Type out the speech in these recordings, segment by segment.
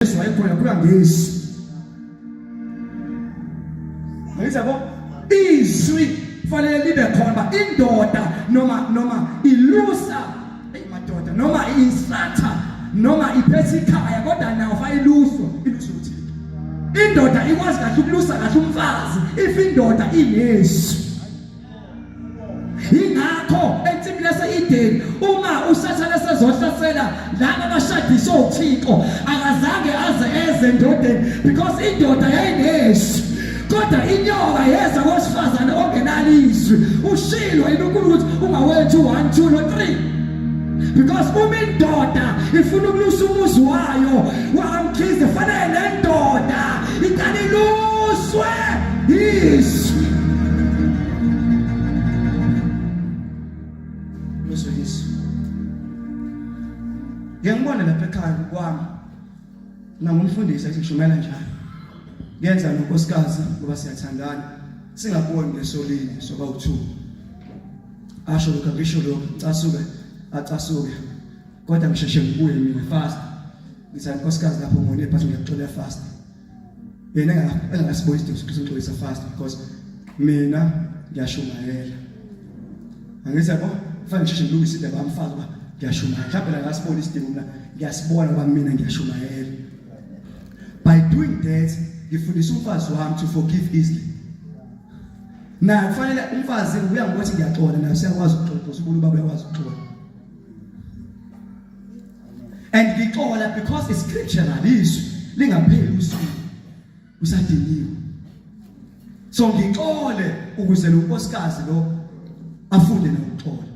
Yesu wayekhona kuya ngezwi. Angithi yabo izwi fanele libe khona ba indoda noma ilusa hey madoda noma i-instructor noma iphethe ikhaya kodwa nawo fa iluswa iluswa uThixo. Indoda ikwazi kahle ukulusa kahle umfazi if indoda inezwi. Ingakho ensimini yase-Edeni uma uSathane esezohlasela laba abashadiswe uThixo akazange aze eze endodeni because indoda yayinezwi kodwa inyoka yeza kowesifazane ongenalizwi ushilo yena uNkulunkulu ukuthi ungawenzi u-1 2 no 3 because uma indoda ifuna ukulusa umuzi wayo wakamkhize fanele le ndoda iqale iluswe izwi. Luswe izwi. Ngeke ngibone lapha ekhaya kwami nangumfundisi ethi ngishumela njalo ngenza nonkosikazi ngoba siyathandana singaboni ngesolinye soba u2 asho lokho ngisho lokho ngicasuke acasuke kodwa ngisheshe ngibuye mina fast ngithi nkosikazi lapho ngone but ngiyakuxolela fast yena engasiboni isidingo sokuthi ngixolisa fast because mina ngiyashumayela angithi yabo kufanele ngisheshe ngilungise indaba yamfazi uba ngiyashumayela mhlawumbe la ngasibona isidingo mina ngiyasibona uba mina ngiyashumayela by doing that ngifundisa umfazi wami to forgive easily naye kufanele umfazi uya ngokuthi ngiyaxola naye usiyakwazi ukuxoxa usubona ubaba uyakwazi ukuxola and ngixola because it's scriptural izwi lingapheli usuku usadiniwe so ngixole ukuze lo nkosikazi lo afunde nokuxola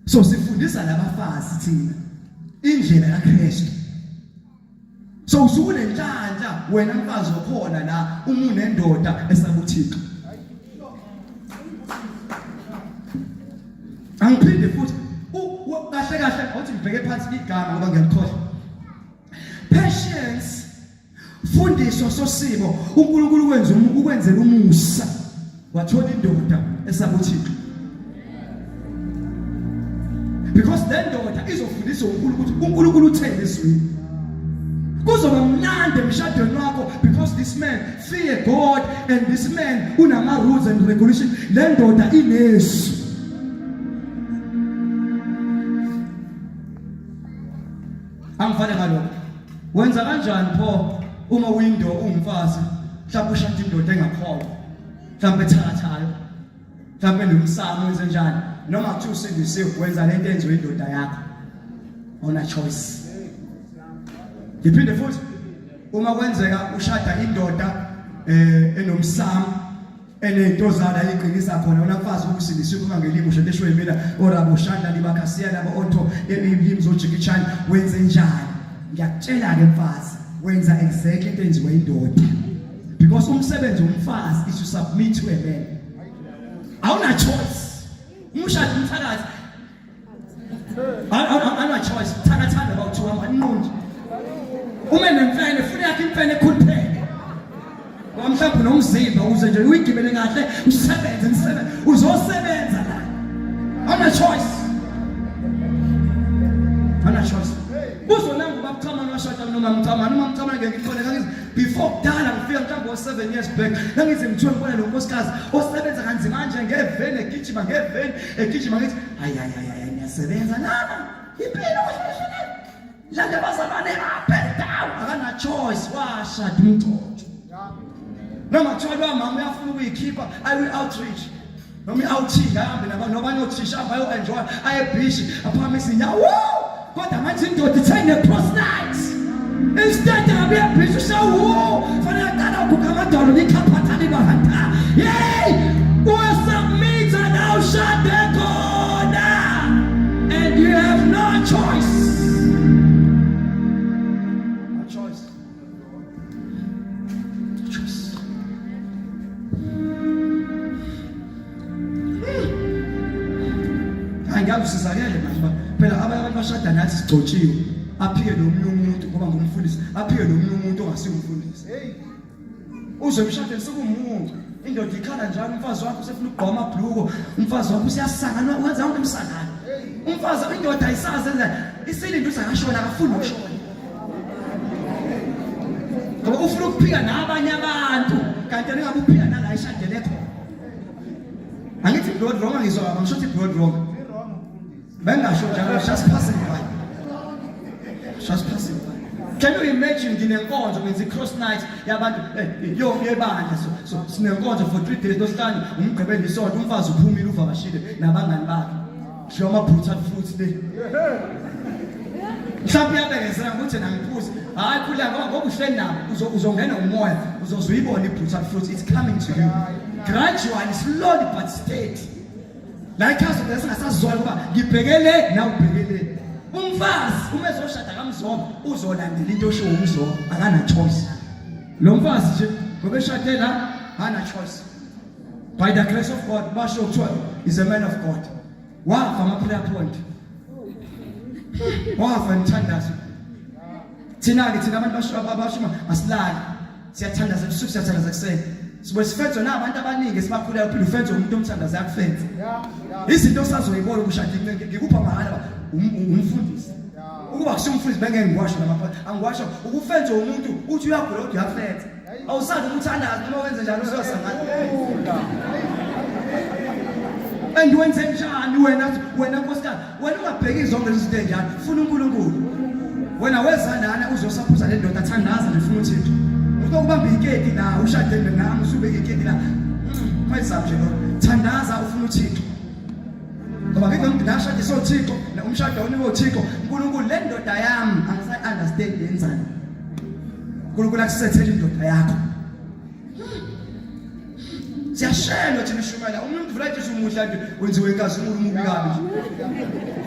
so sifundisa labafazi thina indlela kaKristu so usukunenhlanhla wena mfazi okhona la uma unendoda esabuthixo angiphinde futhi kahle kahle awuthi ngibheke phansi igama ngoba ngiyalikhohlwa patience fundiswa sosimo uNkulunkulu ukwenza ukwenzela umusa wathola indoda esabuthixo because le ndoda izofundiswa uNkulunkulu ukuthi uNkulunkulu utheni ezwini kuzoba mnandi emshadweni wakho because this man fear God and this man unama rules and regulation le ndoda inesu angifane ngalokho wenza kanjani pho uma uyindo ungumfazi mhlawumbe ushada indoda engakholwa mhlawumbe ethakathayo mhlawumbe nomsamo wenze njani noma kuthiwa usindisiwe wenza lento enziwe indoda yakho awuna choice ngiphinde futhi uma kwenzeka ushada indoda eh enomsamo enento zala iqinisa khona wena mfazi ukusindisiwe uma ngelimi usho esho yimina orabo shanda libakhasiya labo onto elimi zojikitshani wenze njani ngiyakutshela ke mfazi wenza exactly into enziwa indoda because umsebenzi womfazi is to submit to a man awuna choice umshado umthakathi awuna choice thakathanda bawuthiwa manqunje ume nemfene funa yakhe imfene ekhuluphele ngoba mhlawumbe unomzimba uze nje uyigibele kahle usebenze nisebenze uzosebenza la awuna choice awuna choice uzonanga ubabchamane washada nomamchamane umamchamane ngeke ngikubone ngangithi before kudala ngifika mhlawumbe ngo-seven years back ngangize ngithiwe ngibona lo nkosikazi osebenza kanzima kanje ngeveni egijima ngeveni egijima ngithi hayi hayi hayi hayi ngiyasebenza lana impilo kahle lande bazalwane up and down akana choice washada umgcotsho noma kuthiwa lwamama uyafuna ukuyikhipha ayi outreach noma i-outing ahambe nabanye othisha bayo-enjoy aye ebhishi aphakamise inyawo kodwa manje indoda ithe ne-cross night instead akabe ebhishi ushawu fanele aqala uguga amadolo likhaphatha libahanta yeyi uyasubmitha la ushade khona and you have no choice no choice Hayi ngeke usizakele manje ba phela abanye abantu bashada nathi sigcotshiwe aphike nomunye umuntu ngoba ngumfundisi aphike nomunye umuntu ongasiyo umfundisi hey uzwe emshadweni sekumuncu indoda ikhala njalo umfazi wakho usefuna ukugqoka amabhluko umfazi wakho usiyasangana wenza yonke imsangano umfazi indoda ayisazi enza isilinde uzakashona akafuni ukushona. Ngoba ufuna ukuphika nabanye abantu kanti yena ngabe uphika nala ishadele khona. Angithi blood wrong angizwa angisho ukuthi blood wrong. Bengasho njalo just passing by. Just passing by. Can you imagine nginenkonzo ngenza i-cross night yabantu eh, yo yebandla so so sinenkonzo for 3 days losihlanu umgqibelo isonto umfazi uphumile uvakashile nabangani bakhe. Sho ama brutal fruits le. Mhlawumbe uyabekezela ngokuthi nangiphuzi. Hayi khula ngoba ngoba uhleli nabo uzongena umoya uzoze uyibone i-brutal fruits it's coming to you. Gradually slowly but steady. La ekhaya sobe singasazizwani ngoba ngibhekele nawe ubhekele. Umfazi uma ezoshada kamzoba uzolandela into oshiwo umzoba akana choice. Lo mfazi nje ngoba eshade la ana choice. By the grace of God basho kuthiwa is a man of God. Wafa ama prayer point. Wafa imthandazo. Thina ke thina abantu basho abashuma asilali. Siyathandaza ebusuku siyathandaza kuseni. Sibuye sifenzwe nabantu abaningi esibakhulayo uphinde ufenzwe umuntu omthandaza yakufenza. Izinto osazoyibona ukushada incenke ngikupha mahhala um, umfundisi. Ukuba kusiyo umfundisi bengeke ngiwasho lamapha angiwasho ukufenzwa umuntu uthi uyagula kodwa uyafenza. Awusazi umthandazo noma wenze njani uzosangana. And wenze njani wena wena nkosikazi wena ungabheki zonke lezi zinto enjalo funa uNkulunkulu wena weza lana uzosaphuza le ndoda thandaza nje funa uThixo uzokubamba iketi la ushade nami usubeke iketi la mayizam nje lo thandaza ufuna uThixo ngoba ngeke ngidashade soThixo umshado unikwe uThixo uNkulunkulu le ndoda yami angisayi understand yenzani uNkulunkulu akusethele indoda yakho Siyashelwa thina ishumayela. Umuntu vula nje umuhla nje wenziwe inkazimulo umubi kabi nje.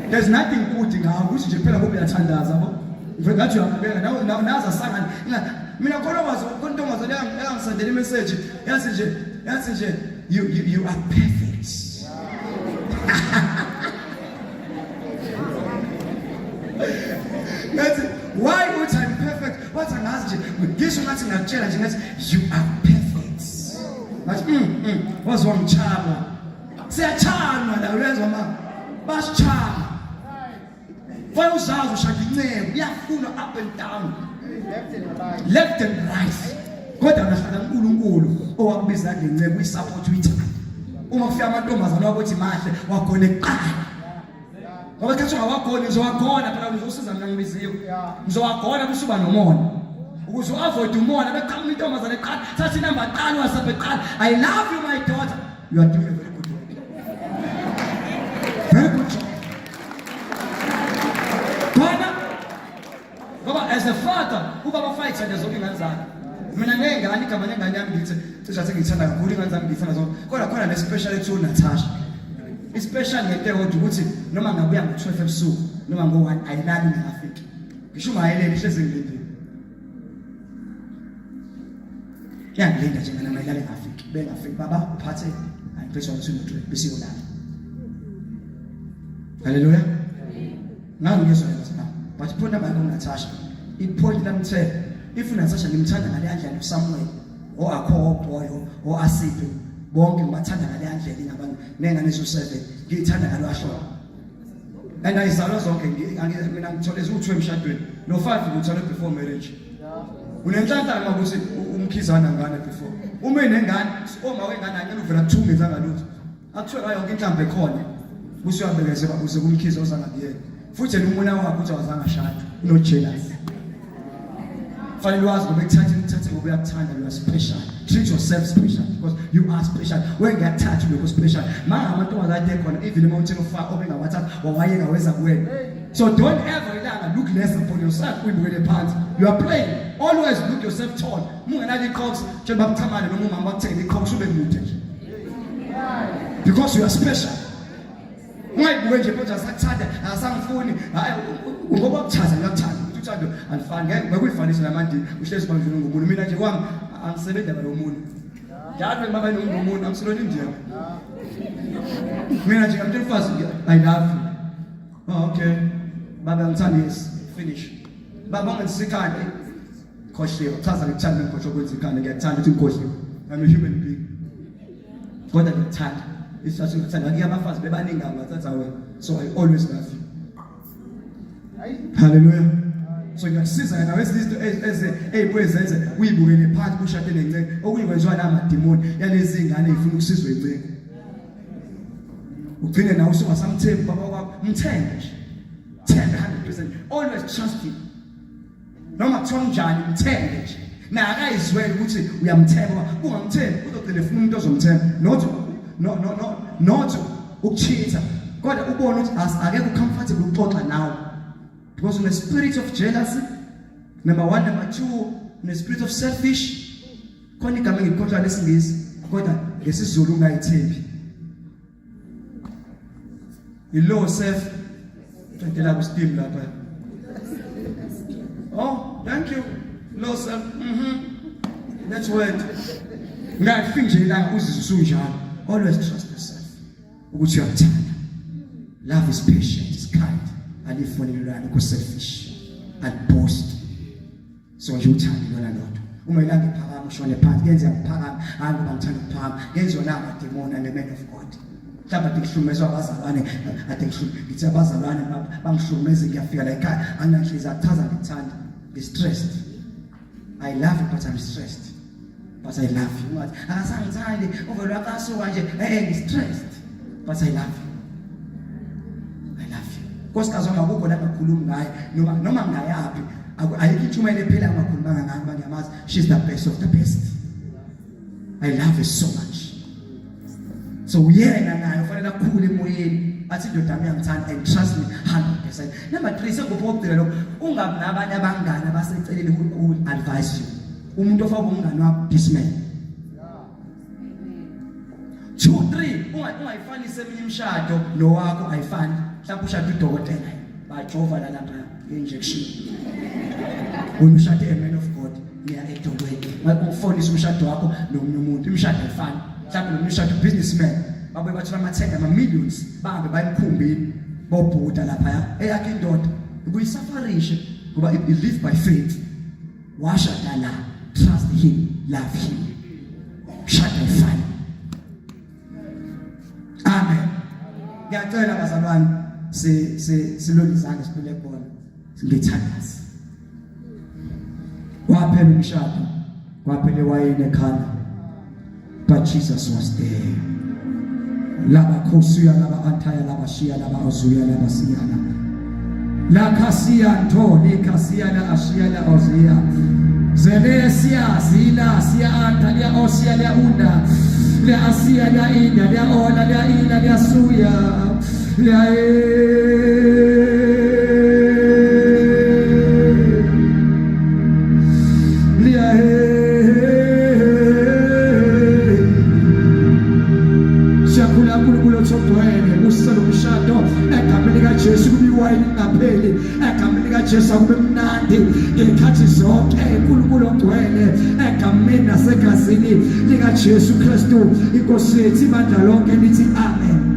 There's nothing good ngawo ukuthi nje kuphela ngoba uyathandaza yabo. Ngivele ngathi uyabukeka nawe nazi asangane. Mina khona wazi khona intombazane eyangisendela imessage yathi nje yathi nje you you you are perfect. Ngathi why uthi I'm perfect? Wathi angazi nje ngisho ngathi ngakutshela nje ngathi you are perfect. Ngathi waze wangichama. Siyachanwa la uyezwa ma. Basichama. Fanele uzazi ushada inceku iyafuna up and down. Left and right. Left and right. Kodwa nahlala uNkulunkulu owakubiza ngenceku uyisupport uyithanda. Uma kufika amantombazane wakuthi mahle wagone kuqala. Ngoba khathi ungawagoni ngizowagona phela ngizosiza mina ngibiziwe. Ngizowagona kusuba nomona. Ukuze uavoid umona beqhamuka intombazane eqala thatha inamba qala WhatsApp eqala I love you my daughter. You are doing a very good work. Very good job. Khona ngoba as a father ubaba fight nje zonke ingane zakhe. Mina ngengane igama lengane yami ngithi cishe athi ngithanda kakhulu ingane zami ngithanda zonke. Kodwa khona ne special ethu Natasha. I-special ngento eyodwa ukuthi noma ngabuya ngo-12 ebusuku noma ngo-1 ayilali ngingafiki. Ngisho ungayeleli ihlezi ngilindile. Iyangilinda nje mina mayilale ngafiki. Bengafiki baba uphathe ayiphethe ngo-2 no-3 bese iyolala. Haleluya. Ngangiyezwa yona na. But point number yakho Natasha. I-point lami the if uNatasha ngimthanda ngale ndlela uSamuel o akho oboy o Asiphe bonke ngibathanda ngale ndlela ingabantu nengane eziwu-7 ngiyithanda ngalo ahlobo. And ayizalwa zonke mina ngithole eziwu-2 emshadweni no 5 ngithole before marriage. Unenhlanhla ukuthi umkhizana ngane before. Uma enengane oma wengane angeke uvela kuthungeza ngalutho. Akuthiwe ngayo yonke inhlamba ekhona buse uyabekezela uze kumkhize ozangakuyena futhi yena umona wakhe uthi awazange ashade uno-jealous fanele wazi ngoba ekuthathe ukuthathe ngoba uyakuthanda you are special treat yourself special because you are special wengiyakuthatha lokho special manga amantombazane ade khona even emountain of fire obengawathatha wawayeka weza kuwena so don't ever ilanga look less upon yourself uyibukele phansi you are playing always look yourself tall mungenalo iqox njengoba kuchamane noma umama bakuthengele iqox ube mude nje because you are special ungayibuke nje manje asakuthanda asangifuni hayi ngoba ukuchaza ngiyakuthanda ukuthi uthando alifani ngeke ngeke uyifanise namandi uhlezi banjini ngomuntu mina nje kwami angisebenzi ndaba yomuntu njalo ngibaba nomuntu angisilona indiya mina nje ngamtshela umfazi I love you oh okay baba ngithanda yes finish baba ungenzisa ikhanda Khohliwe, chaza ngikuthanda ngikhohlwa kwenza ikhanda ngiyakuthanda ukuthi ngikhohliwe. I'm a human being. Kodwa ngiyakuthanda. Isizathu ngiyakuthanda ngike abafazi bebaningi ngathatha wena. So I always love you. Hallelujah. So ngiyakusiza nawe izinto ezibuye zenze uyibukele phansi kushade nenceke okunye kwenziwa namadimoni yalezi ingane ifuna ukusizwa inceke. Ugcine nawe usungasamthembi baba wakho, mthembe nje. Thembe 100%. Always trust him. Noma kuthiwa kunjani mthembe nje. Naye akayizwele ukuthi uyamthemba, ungamthembi uzogcina efuna umuntu ozomthemba. Not no no no not ukucheata kodwa ubone ukuthi akekho comfortable ukuxoxa nawe because une spirit of jealousy number 1, number 2 une spirit of selfish. Khona igama engikhohlwa lesingisi kodwa ngesizulu ungayithembi, i-low self. Qedela ku-steam lapha. Oh, thank you. Low self. That's word. Ngafiki nje ilanga uzizwe usunjalo. Always trust yourself ukuthi uyakuthanda. Love is patient, is kind. Alifonelelani, ku selfish, aliboast. So nje uthando lona lodwa. Uma ilanga iphakama ushone phansi, kuyenzeka ngiphakame, hayi ngoba ngithanda ukuphakama, ngenziwa namademoni and the man of God. Mhlawumbe ade ngihlukumezwa abazalwane, ade ngithi abazalwane bangihlukumeze, ngiyafika la ekhaya, anginanhliziyo, achaza ngikuthanda, ngi-stressed. I love you but I'm stressed. But I love you. Ungathi akasangithandi, uvele wakasuka nje, ngi-stressed. But I love you. I love you. Nkosikazi wami akukho la ngakhulumi ngaye noma ngayaphi, ayikho intshumayelo ephela angakhulumanga ngayo ngoba ngiyamazi, she's the best of the best. I love her so much. So uyena naye ufanele akhule emoyeni athi indoda yami iyangithanda and trust me 100%. Number 3, sekuphi okugcina lokho, ungabi nabanye abangani abaseceleni who will advise you. Umuntu ofaka umngani wakho, this man. 2 3 ungayifanisi eminye imishado nowakho, ayifani. Mhlawumbe ushada udokotela, bajova la lapha nge-injection. Wena ushade a man of God, niya edolweni. Ufonisa umshado wakho nomunye umuntu, imishado ayifani. Mhlawumbe nomunye ushade businessman, babuye bathola amathenda ama-millions, bahambe baye emkhumbini bobhuda laphaya. Eyakhe indoda ibuyisafarishe ngoba i live by faith. Washada la, trust him, love him. Shada ifani. Amen. Ngiyacela bazalwane si si silole izandla siphile khona ngithandaze. Waphela umshado, kwaphela iwayini ekhanda, but Jesus was there. Laba khosuya, laba anthaya, laba shiya, laba ozuya, laba siyana, la khasiya ntho le khasiya la ashiya la oziya zelesia zila siya anta lia osia lia unda lia asia lia inda lia ola lia ila lia suya lia e. Lia e. Siyakhula uNkulunkulu othogcwele kuselo umshado egameni likaJesu, kube iwayini lingapheli egameni likaJesu, akube mnandi ngekhathi zonke uNkulunkulu ogcwele egameni nasegazini likaJesu Kristu inkosi yethu, ibandla lonke lithi amen.